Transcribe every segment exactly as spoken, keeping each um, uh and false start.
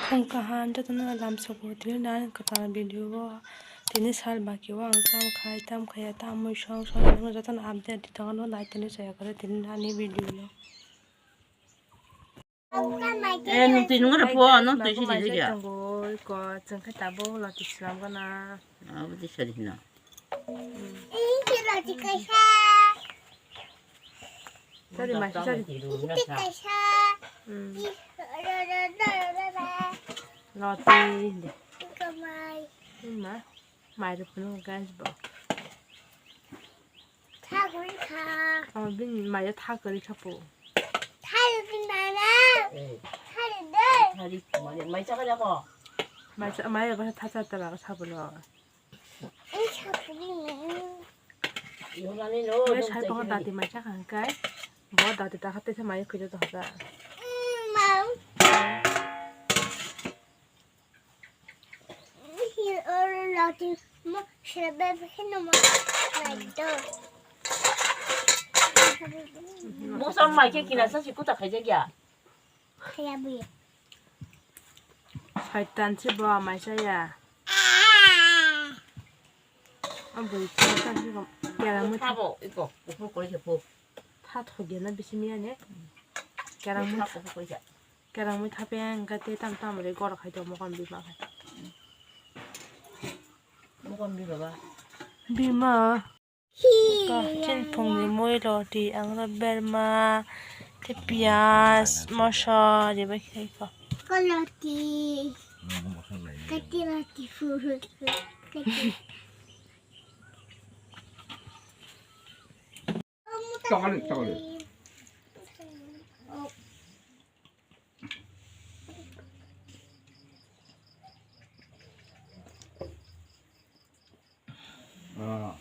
Phung kaham jotono lamsogo tini nani kwtal video o. Tini sal baki o ang tam khai tam khaiya tamwi song song jotono update di tongo, no like tini chaya kore tini nani video no. Eh, nung twi nung ro pho, nung twi si si ya. Tongo ko chwng khe tabuk loti slam gana. Abo di sari hino. Sari masi sari. Loti de. Ma, mai ro phunu guys bo. Tha kwrwi kha. Oh, bini mayo tha kwrwi kha po. Tha ri bini mama. Eh. Tha ri de. Tha ri mane mai cha kha ko. Mai cha, mai ba tha cha ta ba sa bo lo. Ai sa kwrwi ne. Yo mane no. Mai sai pa ko dati mai cha kha kai. Bo dati ta kha te mai kwrwi to ha. Mm, mau. Mosok mai khe kina sa si kuta khaijak ya. Khaya bui. Saitan se bo mai saya. Ang bui khe sa si ko. Kera mu tha. Thabo iko. Upu kori khe pu. Tha thoge na bisi miya ne. Kera mu tha. Upu kori khe. Kerang mui thape ang kate tam tam re gor khai to mokon bima khai. Mokon bima ba. Bima. Ka chin phung ni mui roti ang ro berma te piyaj moso de bai khai ko. Koloti. Kati roti fu. Chocolate, chocolate. Ah.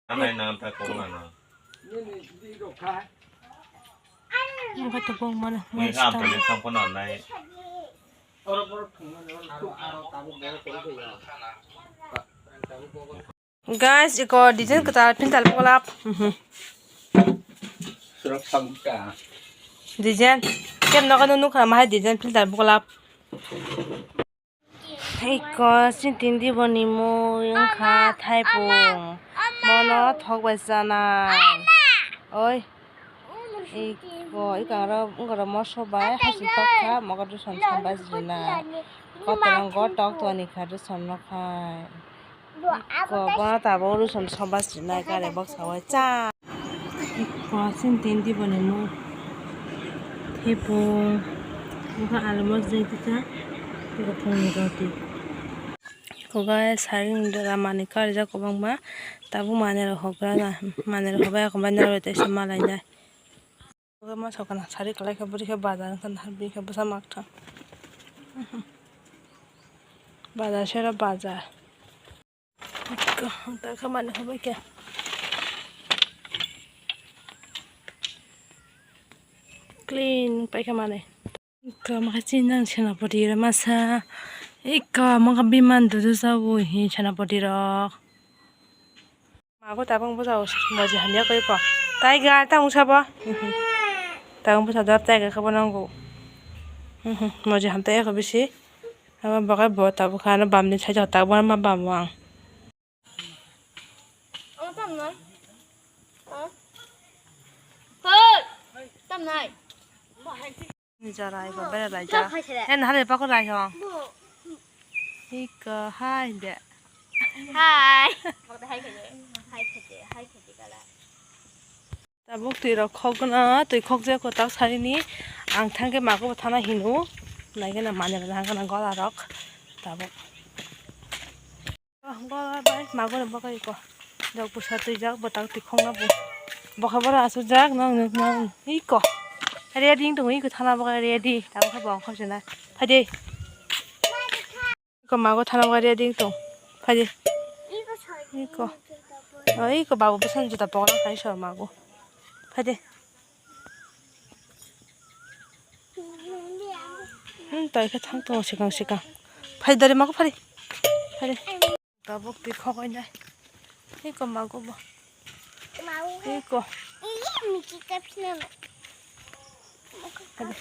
Ano yung nangam ta ko na. Ang katubong mana. May ram ta yung sampo na nai. Guys, iko design kwtal phintal pholap. Mhm. Surak sangka. Design. Kem nogo no nukha mahai design phintal pholap. Iko sintin diboni mui wngkha thaipung. Mono thok bai chanai. Oi. Iko, iko aro, iko aro moso bai, hasing tok kha, mogo rwson samba jina. Kotorong go tok toni kha rwson no khai. Iko, bono tabuk rwson samba jina, gari boksa bai cha. Iko, sintin diboni mui. Thepung, iko almos jai tisa, iko phungni roti. Iko gai saring dora manwi karijak kwbangma, tabuk manwi rok hokra na, manwi rok hokbai kwbangma noroi teisa malainai. Obo ma sokana sari kwlai kha bwrwi khe bazar wngkha na bini khe bwsa mak thang. Bazar sero bazar. Iko ta kha manwi hokbai khe. Clean paikha manwi. Iko mokhe chini nang senapati rw masa. Iko mokhe biman dudu sabu hi senapati rok. Mago tabang bwsa moji hamya koi ko. Tiger tabang sabo. Tabang bwsa dor tiger khe bo nango. Moji hamta ya khe bisi. Abo bagai bo tabuk kha ano bamni side o tabuk ma bamo ang. Amo tamnai. Ha? Hoi. Tamnai. Ni jora iko bera lai jora. Chak khai sere. En hale pako lai ho. Bo. Iko hai de. Hai. Hai khai de. Hai khai de. Hai khai de kala. Tabuk twi rok khokgwna, twi khokjak kwtal sarini. Ang thangkhe mago bo thana hino. Naikhe na manwi rok thangkhe na gola rok. Tabuk. Gola bai mago ni bagwi iko. Jok bwsa twijak bwtak twi khokna bo. Bokha boro aswkjak nang nang nang. Iko. Ready wng tongo iko thana bagwi ready. Tabuk khe bo ongkhor se na. Phaidi. Iko mago thana bagwi ready wng tong. Phaidi. Iko. Oh, iko babu bwsani juta pokra khai sor mago. Phaidi. Hmm, tai khe thang tongo swkang swkang. Phaidi dari mago phaidi. Phaidi. Tabuk twi khogwi nai. Iko mago bo. Iko. Phaidi.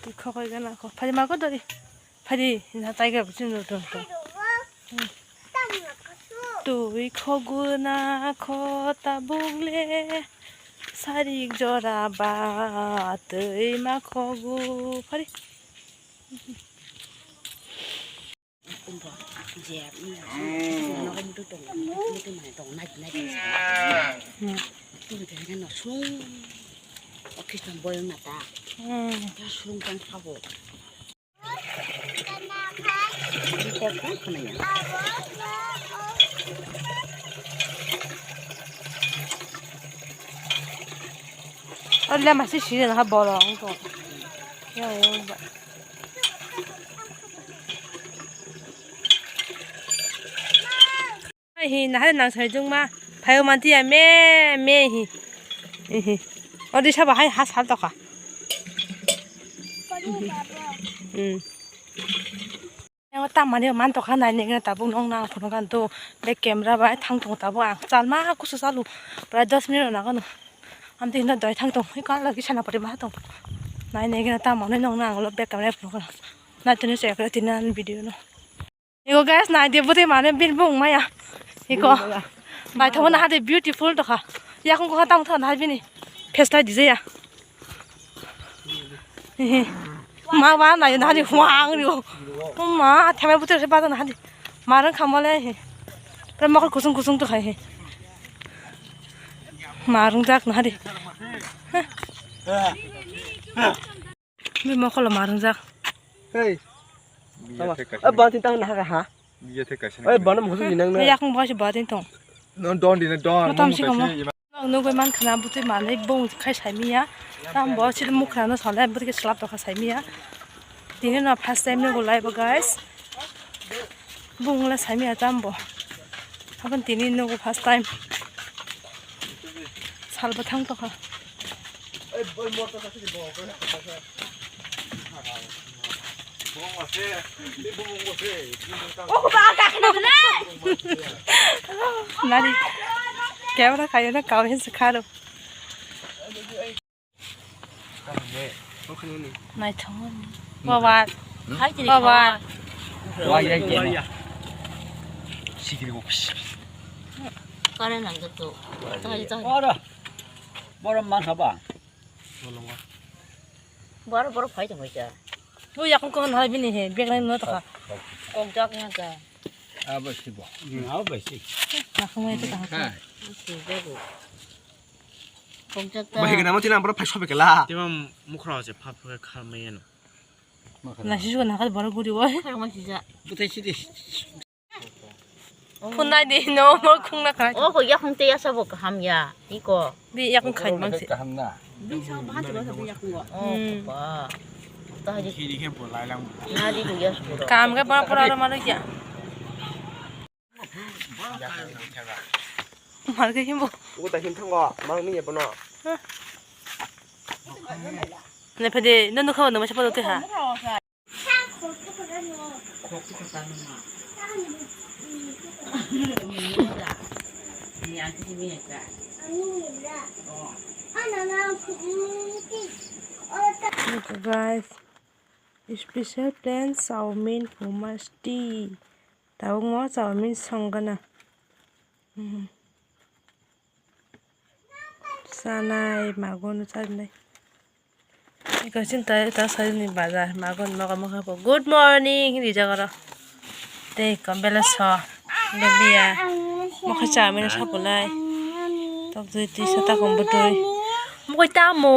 Twi khogwi gana kho. Phadi ma kho dori. Phadi na tiger bo chini dori. Twi khogwi na kho tabuk le. Sarik jora ba twi ma khogo. Phadi. O le masi siri na ha bolo wng tong. Ya, ya, ba. Hi, nahari nang sai jung ma. Phaio manti ya me, me hi. Hi, hi. Odi sabo hai ha sal tokha. Hmm. Yang tamani man tokha nai neng tabuk nong nang khunu kan to. Be camera bai thang tong tabuk ang. Chalma kusu chalu. Prai dos minute na kanu. Amte hinda doi thang tong. Hi kan lagi sana pari ma tong. Nai neng tamani nong nang lo be camera phunu kan. Nai tuni se ekra tinan video no. Ego guys, nai de bwtwi mane bini bung maya. Eko. Naithok na hade beautiful tokha. Yakung ko tang thon hai bini. Face lai dije ya. Hehe. Ma ba nai na hadi huang rio. Ma themai bwtwi se ba na hadi. Ma rang khamale he. Pre mokol kusung kusung to khai he. Ma rung jak na hadi. Bini mokolo ma rwngjak. Hey. Biya thek kaisa. Eh, bati tang na ha ha. Biya thek kaisa. Eh, bana musu jinang na. Yakung bo se bati tong. No don di na don. Matam si kamo. Nugui man khana butui manai bung khai saimiya. Tam bo si mukhrano sole butui ke slap tokha saimiya. Tini no first time nugo live guys. Bung la saimiya tam bo. Abon tini nugo first time. Salbo thang tokha. Nari. Camera kayo na kau hin sekharo. Naithok. Babar. Babar. Wah, ya, ya. Sikiri ko. Kare nang to. Ora. Boro man haba. Boro, boro phai tong kha. O yakung ko nai bini he, bag nai no to kha. Kok jak ya ka. Abo sibo. Abo bai si. Yakung nai to kha. Kok jak ta. Bai gana mo tinang boro phai sobe kela. Tima mukhrao se phap kha mai no. Nasi suka nakal boro guri wai. Kha mai si ja. Butai si di. Phunai di no mo khung na kha. O ko yakung te ya sabo kaham ya. Iko. Bi yakung khai mang si. Kaham na. Bi sa ba tu ba yakung go. O ba. Ta di. Khiri khe bo lai lang. Na di ko ya suro. Kam ga ba pura ro ma lo ya. Mar ga himbo. Ugo ta him thango, mang ni bono. Ne phede, no no khawa no ma chapa do te ha. Look, guys, special plan chowmein hummus tea. Tabuk mo chowmein songana. Mhm. Sanai magun sanai. Eko chinta ta sai ni bazar magun moga moga po. Good morning, hindi jaga ro. Tei kombela so. Lebia. Mokha chamani sapulai. Tok jui ti sata kombotoi. Mokoi tamo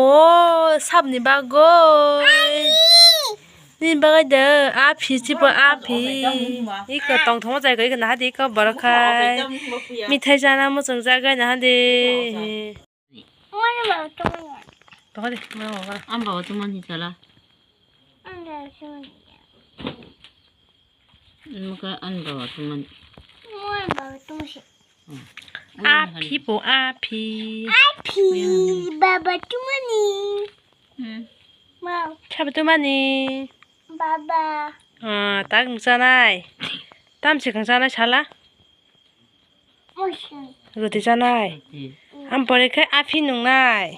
sabni bagoi. Ni bagwi da, a phi chibo a phi. Iko tongthokma jai gwi naha di iko borok khai. Mithai jana muchung jagwi naha di. Tokha di, mano wala. Ang bawa tuman hi chala. Ang bawa tuman. Maka ang bawa tuman. Aphi bo aphi. Aphi, baba tumani. Hmm. Mau. Sabo tumani. Baba. Ah, tak wngsanai. Tamsi wngsanai sala. Musi. Roti sanai. Roti. Am pore khe aphi nungnai.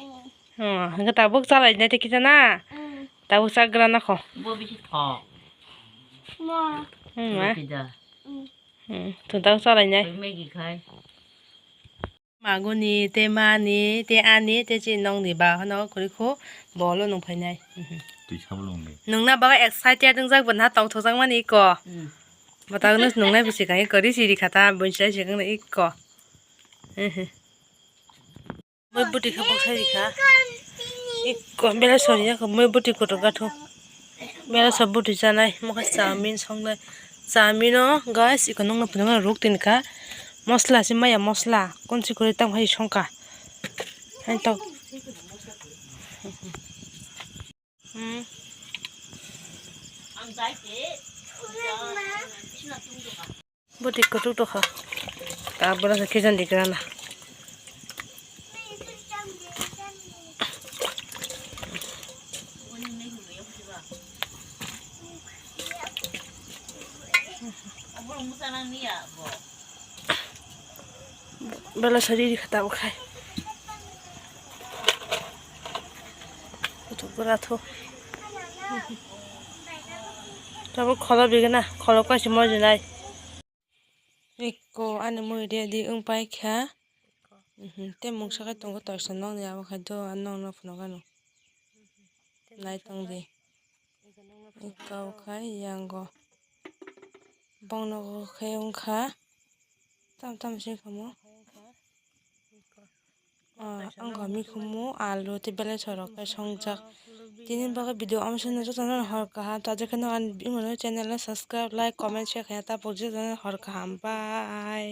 Hmm. Oh, hwnkhe tabuk chalainai tei kisa na? Mm. Tabuk chagra na kho. Bo bisi thok. Ma. Hmm, ma. Bisi da. Mm. Hmm, to tabuk chalainai. Oi Maggie khai. Maguni, tei mani, tei ani, tei chini nongni ba hano kwrwi kho bolo nung phainai. Mhm. Twi sabo nung de. Nungna baga excited wngjak bo na tongthokjak mani iko. Mm. Bwtagno nungnai bwswk kha iko risi rikha ta, buinsa sikang na iko. Mhm. Moi bwtwi khe boksa rikha. Ikko bela sori ya kho moi bwtwi kotor gatho. Bela sa bwtwi chanai mokhe chowmin songnai. Chowmin o guys ikko nokno phunukna ruk tini kha. Mosla se maya mosla konsi kori tang hai songkha. Hai tok. Hmm. Bwtwi kwchwk tokha. Tabora se khijan digrana. Bela sari ri khata bo khai. Kutuk bwra tho. Tabuk kholo bigana, kholo kaisa mojinai. Ikko ani mui ready wng pai kha. Mhm, tei mungsa khai tongo toisa nokni abo khai do, ano nokno phunukgano. Nai tong di. Ikko khai yango. Bongno khai wng kha. Tam tam se kamo. Ah, ang kami khumu alu tei belai sorok kai songjak. Tini bagwi video amsano jotono hor kaham. Tajakhe no ani bimano channel no subscribe, like, comment, share khaina tapok jotono hor kaham. Bye.